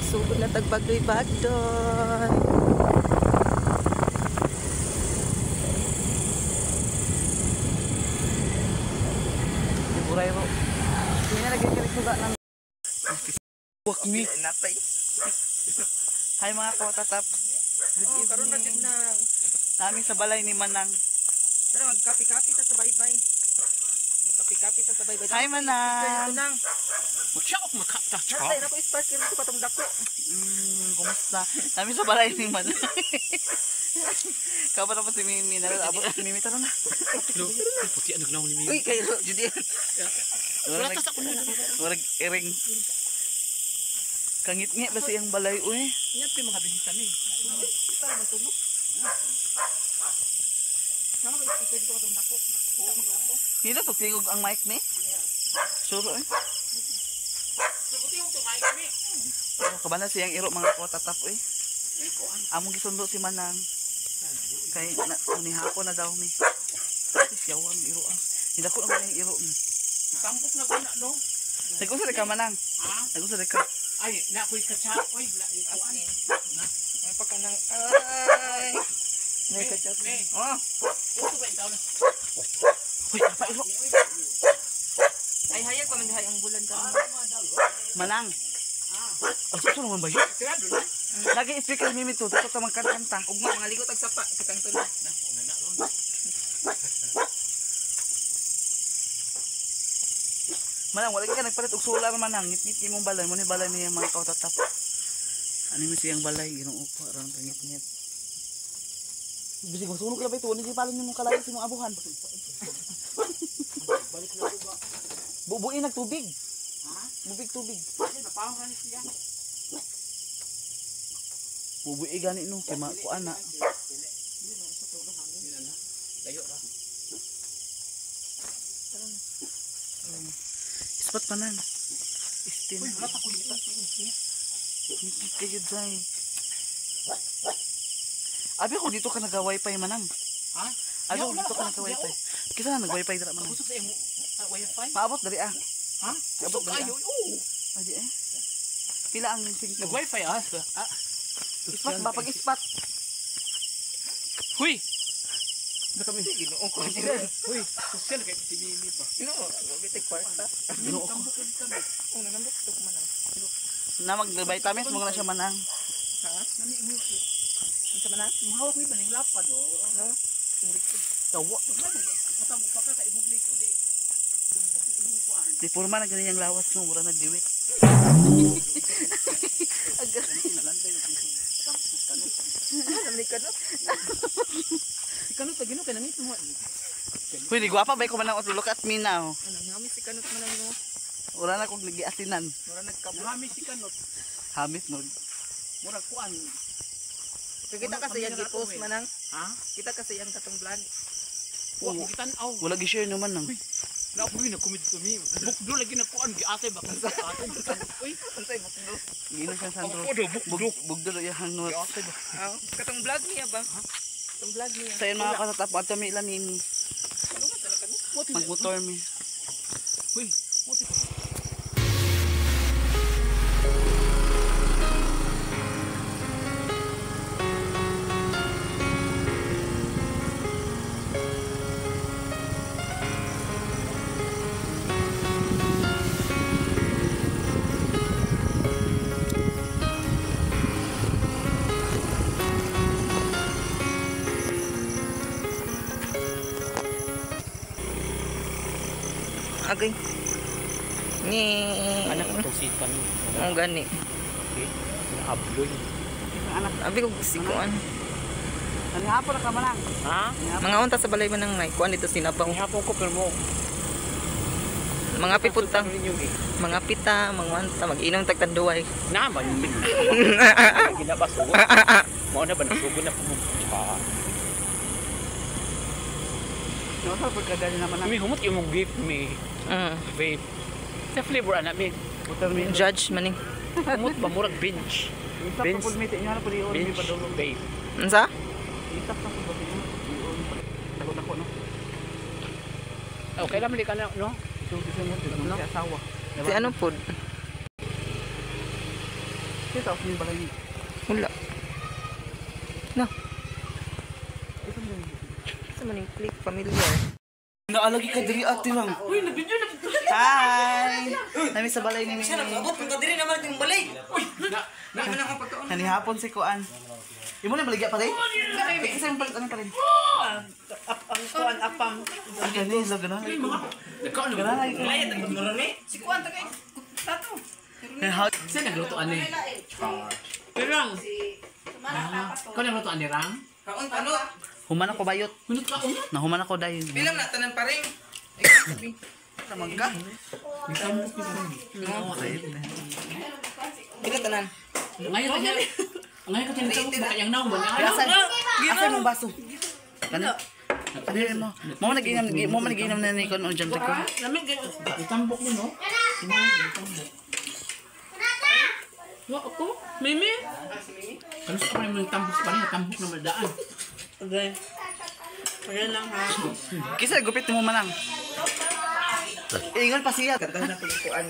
Sugod na tagbagdoy-bagdoy. Buray mo. Hindi na nagkikirig suga ng... Wak me. Hi mga kawatatap. Good evening. Karoon na din ng... Namin sa balay ni Manang. Tara, magkapi-kapi ta sa baybay. Magkapi-kapi ta sa baybay. Hi Manang. Mag-shop, mag-kapta. Natay na ko isparkir ko patong dako. Kumusta? Namin sa balay ni Manang. Kau pa naman si Mimi na. Abot si Mimi tara na. Puti ang nagnaw ni Mimi. Uy, kayo, Judy. Wala tas ako na. Warag iring. Kangit-ngit ba siyang balay uy? Yan pa yung mga bisita ni. Tara matulog. Nama ko isparkir ko patong dako. Hila to tingog ang mic ni? Sure eh. Puti yung tumay ni. Kabana siyang iro mga kawatatap eh. Among gisundo si Manang. Kay ni hapon na daw mi. Siyaw ang iro ah. Hindi ko naman yung iro mi. Tampok na guna no. Nagusa ka Manang. Ha? Nagusa ka. Ay, na ako'y katsa. Uy, na-ikuan. Ay pa ka nang ay. Nay ka chat. Oh. Ito ba itaw na? Uy, apa iro? Ay hayag pa man dihay ang bulan ka. Manang. Ang suso naman ba yun? Sigado na. Lagi speaker Mimi to. Tutok sa mga kanta. Ugma mga ligot ag sapa kitang tulog. Una na ron. Manang, wala ka nagpalit og solar Manang. Ngit-ngit imong balay. Muna balay niya mga kawatatap. Ano mo siyang balay? Ginong upo. Arang ngit-ngit. Bisig masunog na ba ito? Hindi palin niyo mong kalayo sa mga abuhan. Bubuin nagtubig. Ha? Bubig tubig. Ay, napahong ka ni siya. Bubuin gani no. Kaya makuan na. Layo ra. Ispat Manang. Istin. Uy, wala pa ko dito. Ngit-ngit kayo dyan. Abi ko dito ka nag-wifi Manang. Ha? Abi ko dito ka nag-wifi. Kisa na nag-wifi dira Manang. Kusog sa imo wifi? Maabot dari ah. Ha? Abot Kusog dari kayo. ah. Oo. Adi eh. Pila ang sing Nag-wifi ah. Ispat ba pag ispat. Huy! Na kami Ginoo ko. Huy! Social kay si Mimi ba? Ginoo, wa bitik kwarta. Ginoo ko. Oh, nanambok to man. Na mag-vitamins mo na siya Manang. Ha? Nani imo. Unsa man na? Mahawak mi ba ning lapad oh? No. Tawa. Matamo pa ka kay imong liko di. Imong kuan. Di purma na ganyan lawas no, mura nagdiwit. Nalantay na piso. Kanot. Namli ka no. Kanot gino kay nangit mo. Huy, di gwapa ba ko Manang look at me now. Ano ngami si kanot man no. Wala na kong lagi asinan. Mura nagkabo. Marami si kanot. Hamit no. Murag kuan. Kita kasi yang i-post manang. Ha? Kita kasi yang katong vlog. Wa mo gitan-aw. Wala gi-share naman nang. Na ako na kumit to mi. Bukdo lagi na kuan giatay ba kung sa atin. Uy, Unsay bukdo? Gino siya Sandro. Bukdo, bukdo. Bugdo ro yang not. Giatay ba? Katong vlog niya ba? Katong vlog niya. Sayo mga katatap at kami ilan ni magmotor mi. Uy, Agay. Ni anak to si kan. ang gani. Okay. Habloy. Anak, Abi ko sikuan. ani hapon na ka Manang. Ha? Mga unta sa balay man nang nay kuan dito sinabaw. Ang hapon ko pero mo. Mga piputang, Ninyo eh. mga pita, mga unta mag-inom tagtanduay. Naman. Ginabaso. Mo na ba nasugo na po. No, sa pagkadali naman na. Mi humot yung vape mi. Vape. Sa flavor ana mi. Motor mi. Judge maning. Humot ba murag bench. Isa pa pud meeting niya na pud iyon mi Bench padulong. vape. Unsa? Isa pa pud niya. Dako no. Okay lang mali ka na no. Ito mo dito si asawa. Si ano pod? Kita ako yung balay. Wala. No. Sa maning click familiar. Naalagi ka diri ate lang. Uy, nabidyo na. Hi! Nami sa balay ni Mimi. Abot kung kadiri naman yung balay. Uy, na man ako pagkaon. Nanihapon si Kuan. Imo na baligya pa rin? Kasi yung palit ano pa rin? Ang kuan apam. Ang gani, lo gano'n. Nagkaon na. Gano'n. Layat ang marami. Si kuan ta kay tato. Saan nagluto ani? Pirang. Kau nagluto ani Ram? Kaon pano. Human ako bayot. Minut ka una. Nahuman ako dahil. Bilang na tanan pa rin. Naman ka? Itambok ni Ram. Bila tanan. Ngayon ka dyan. Ngayon ka dyan itambok. Baka yung naong ba niya? Asan? Asan mong baso? Ano? Ano mo? Mo nagiinom na ni Kon on jam ko. Lamig itambok mo no? Itambok. Wa ako? Mimi? Ano sa pa yung tambok pa rin? Tambok na madaan. Okay. Ayan lang ha. Kisa gupit mo manang. Ingon pa siya. Kanta na pagkuan.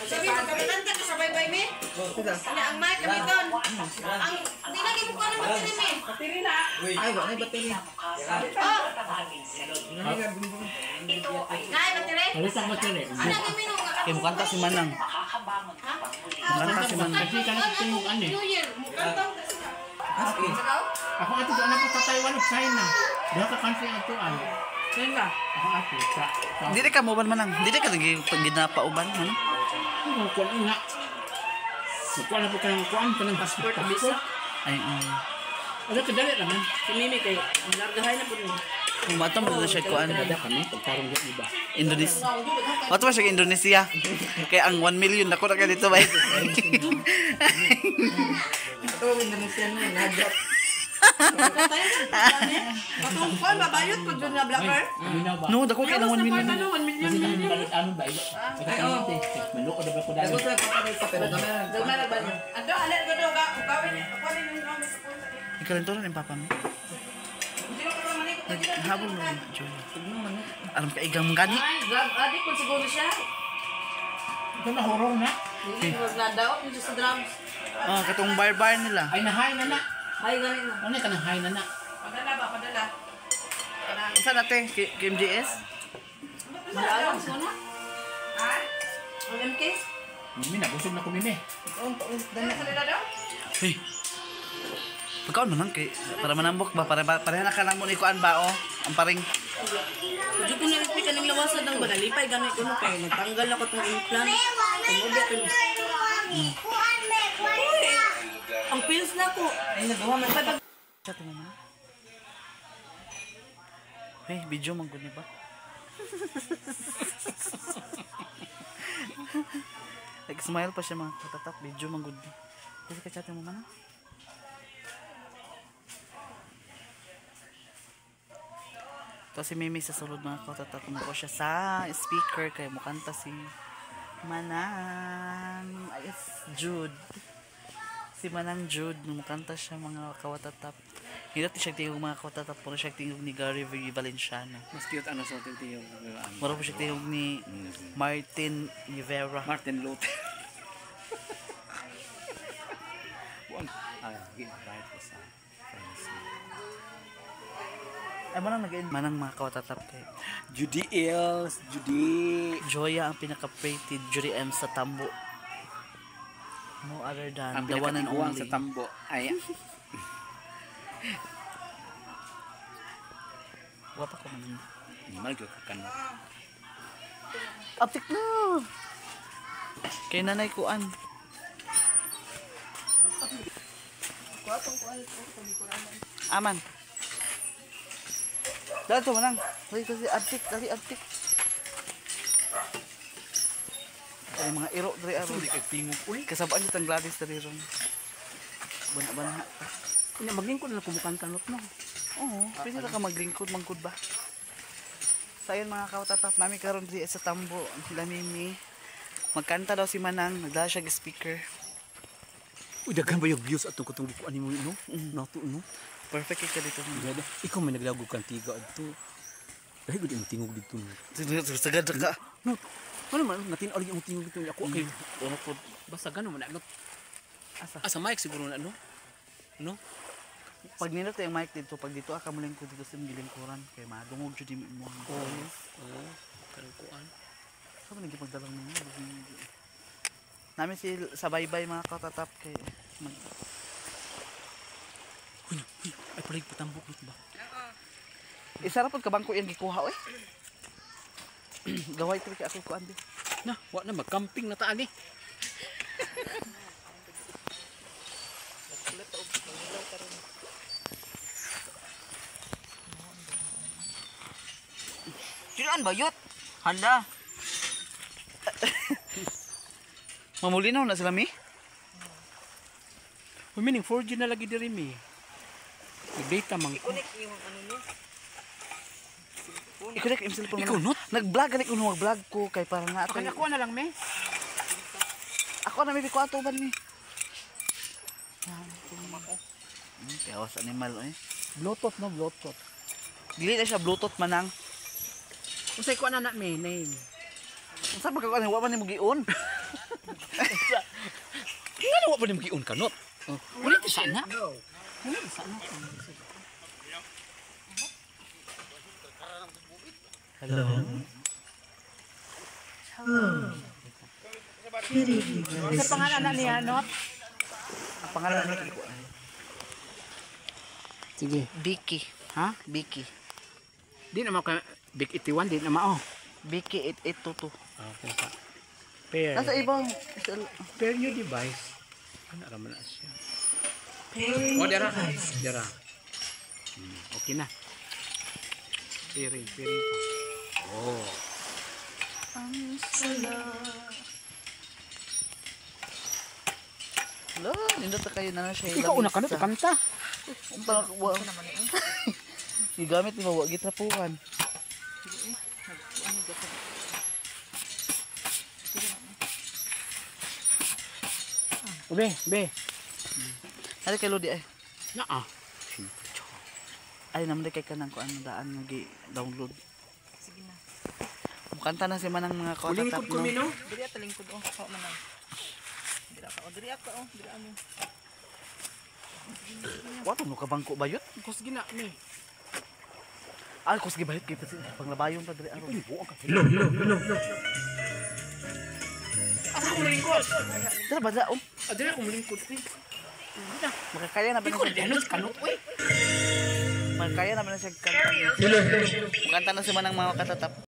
Sabi mo, kabilanta ka sa baybay, me? Ano ang mic kami doon? Ang, hindi lagi mo ko ano battery, me? Ay, wala battery. Oh! Nay, battery? Ano sa battery? Ano ang minu nga? Kay mukanta si Manang. Mukanta si Manang. Kasi ka nagtingog ani. New Year, mukhang to. Ako ato doon ako sa Taiwan o China. Doon ka country ato an. Saan ka? Ako ato sa. Dili ka mo ban Manang. Dili ka lagi pag ginapauban, ano? Ano ko nga. Kuan ako kanang kuan kanang passport visa. Ay, Ano ka dali naman? Si Mimi kay ang largahay na po rin. Umatom mo na siya kuan. Ada kami pagtarong di iba. Indonesia. Wato ba siya Indonesia? Kaya ang 1 million nako na ka dito ba? Ito, Indonesian na, nadrop. Patong kuan, babayot pag doon na blocker. Aminaw ba? No, dako kay ng 1 million. 1 million. Kasi balit ano ba? Ito manok ko ba ko dali. Ako sa kapatid pa pero kamera. Dagmara ba niyo? Ado, alam ko doon ka. Ukawin niyo. Ukawin niyo yung sa punta. Ikaw rin to rin papa mo. Hindi ko pa manik. Habol mo rin, Joy. Alam ka igam gani. Ay, grab. Adik ko siguro siya. Ito na horong na. Hindi ko nadaot niyo sa drums. Oh, katong bar nila. Ay nahay na na. Ay, ganit na. Ano ka nahay na na? Padala ba? Padala. Saan natin? KMGS? Malalang ko na. Ha? Ang MK? Mimi nabusog na ko mimi. Dala sa lila daw? Hey. Pagkaon mo nang kay para manambok ba para pareha na ka lang mo ni kuan ba oh. Ang paring. Medyo ko na-repeat ka ng lawasan ng banalipay. Ganit ko na kay natanggal ako itong implant. Tumubi ko. Ang pills na ko. Ay, nagawa man. Chat mo man. Hey, video man gud ni ba? Like smile pa siya mga katatap, video man gud. Kasi ka chat mo man. To si Mimi sa sulod mga katatap mo ko siya sa speaker kay mukanta si Manang ayos Jude. Si Manang Jude, numukanta siya mga kawatatap. Hindi siya tingog mga kawatatap, puro siya tingog ni Gary V. Valenciano. Mas cute ano sa ating tiyong. Mura po siya tingog ni Martin Rivera. Martin Luther. Right ko sa friends. Ay, manang mga kawatatap kay Judy Els, Judy. Joya ang pinaka-pretty Judy M sa Tambo. No other than Ang the one and pinakatiguan only. sa tambo. Ay, Wapa ko man. malgo ka kan. Aptik na! Kay nanay kuan. Aman. Dahil ito manang. Dali kasi aptik, dali aptik. Ay mga iro dari aro. Hindi kay tingog uli. Kasabaan nito ang Gladys dari ron. Bana-bana. Ina maglingkod na kumukan kanot no. Oo, pwede na ka maglingkod, mangkod ba? So ayun mga kawatatap, namin karon di sa Tambo, ang sila Mimi. Magkanta daw si Manang, nagdala siya speaker. Uy, daghan ba yung views atong kutong gikuan nimo no? Nato no. Perfect ka dito. Gada. Ikaw may naglagog kang tiga adto. Ay gud imong tingog dito no. Sagad ka. No. Ano man, natin ulit yung tingog ito ako. Okay. Ano po? Basta gano'n man. Asa? Sa mic siguro na ano? Ano? Pag nindot yung mic dito, pag dito ka muling ko dito sa gilingkuran, kay madungog jud di mo. Oo. Karang kuan. Sa man gipagdalang mo. Namin si sa baybay mga katatap kay Uy, ay palig patambok nito ba? isa ra pod ka bangko yan gikuha oy. Gaway tri kay ako kuan di. Na, wa na mag-camping na taan eh. Silaan bayot. Hala. Mamulinaw na sila mi. Meaning 4G na lagi diri mi. Nag-data man ko. Connect yung ano niya. Ikaw na yung cellphone Ikaw, not? Nag-vlog gani ko mag-vlog ko kay para nga Okay, nakuha na lang me. ako na may ko ato ban mi. Kaya was animal oy. Bluetooth no, Bluetooth. Dili na siya bluetooth manang. Unsay kuha na me name. Unsa ba ka kuan wa man nimo giun? Nga wa pa ni magiun ka not. Wala ti sana. Wala ti sana. Hello. Sa pangalan na niya not. Ang pangalan ni ko. Sige. Vicky. Ha? Vicky. Di na ka Big 81 di na mao. Vicky 8822. Okay pa. Pair. Nasa ibang Pair new device. Ano raman na siya? Oh, dara. Dara. Okay na. Pairing pa. Oh. Lo, nindot na kayo na siya. Ikaw una ka na kanta. Parang wa. Gigamit ni mawa gitrapuhan. Be. Ari kay Lodi ay. Naa. Ay naman kay kanang ko ano daan nga gi-download. Sige na. Mukanta na si manang mga katatap no. no? Diri at lingkod oh. Ako man lang. Diri ako. Diri ako oh. Diri ano. Wato no ka bangko bayot. Kus gina ni. Ay kus gibayot kay panglabayon pa diri aron. Hello. Asa ko lingkod? Dira ba daon? Adira ko lingkod ni. Makakaya na ba Ikaw na na dinos kanot oy. Makakaya na ba na siya kanta. Kanta na si manang mga katatap.